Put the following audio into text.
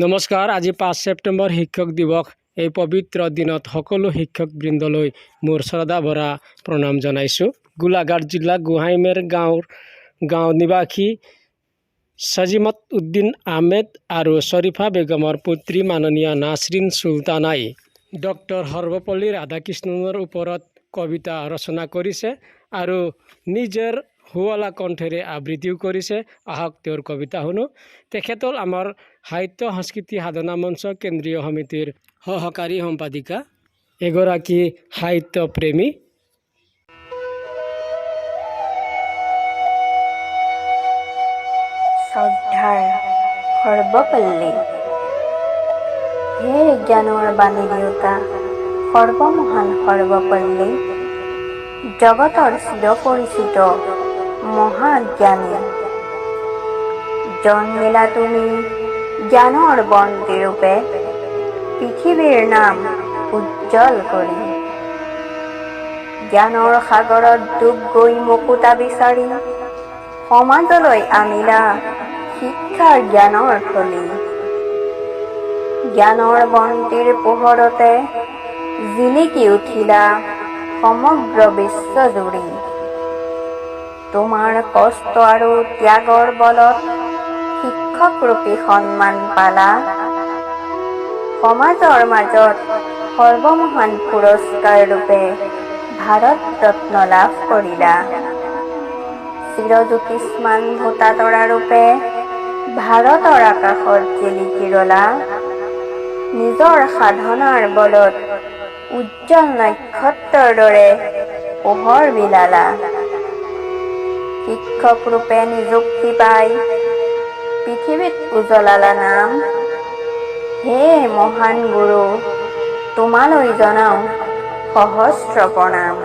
নমস্কাৰ। আজি 5 ছেপ্টেম্বৰ, শিক্ষক দিৱস। এই পবিত্ৰ দিনত সকলো শিক্ষকবৃন্দলৈ মোৰ শ্ৰদ্ধা ভৰা প্ৰণাম জনাইছোঁ। গোলাঘাট জিলা গোহাঁইমেৰ গাঁৱৰ গাঁও নিবাসী ছাজিমত উদ্দিন আহমেদ আৰু শ্বৰীফা বেগমৰ পুত্ৰী মাননীয়া নাছৰিন চুলতানাই ডক্টৰ সৰ্বপল্লী ৰাধাকৃষ্ণনৰ ওপৰত কবিতা ৰচনা কৰিছে আৰু নিজৰ শুৱলা কণ্ঠেৰে আবৃত্তিও কৰিছে। আহক, তেওঁৰ কবিতা শুনো। তেখেত হ'ল আমাৰ সাহিত্য সংস্কৃতি সাধনা মঞ্চ কেন্দ্ৰীয় সমিতিৰ সহকাৰী সম্পাদিকা, এগৰাকী সাহিত্যপ্ৰেমী। শ্ৰদ্ধাৰ সৰ্বপল্লী, হে জ্ঞানৰ বাণী দিওঁতা সৰ্বমহান সৰ্বপল্লী, জগতৰ চিৰপৰিচিত মহাজ্ঞানী, জন্মিলা তুমি জ্ঞানৰ বন্তি ৰূপে পৃথিৱীৰ নাম উজ্জ্বল কৰি। জ্ঞানৰ সাগৰত ডুব গৈ মুকুতা বিচাৰি সমাজলৈ আনিলা শিক্ষাৰ জ্ঞানৰ থলী। জ্ঞানৰ বন্তিৰ পোহৰতে জিলিকি উঠিলা সমগ্ৰ বিশ্বজুৰি। তোমাৰ কষ্ট আৰু ত্যাগৰ বলত শিক্ষকৰূপী সন্মান পালা। সমাজৰ মাজত সৰ্বমহান পুৰস্কাৰ ৰূপে ভাৰত ৰত্ন লাভ কৰিলা। চিৰজ্যোতিষ্মান ভোটা তৰা ৰূপে ভাৰতৰ আকাশত জিলিকি ৰলা। নিজৰ সাধনাৰ বলত উজ্জ্বল নক্ষত্ৰৰ দৰে পোহৰ বিলালা। শিক্ষক ৰূপে নিযুক্তি পাই পৃথিৱীত উজ্বলালা নাম। হে মহান গুৰু, তোমালৈ জনাওঁ সহস্ৰ প্ৰণাম।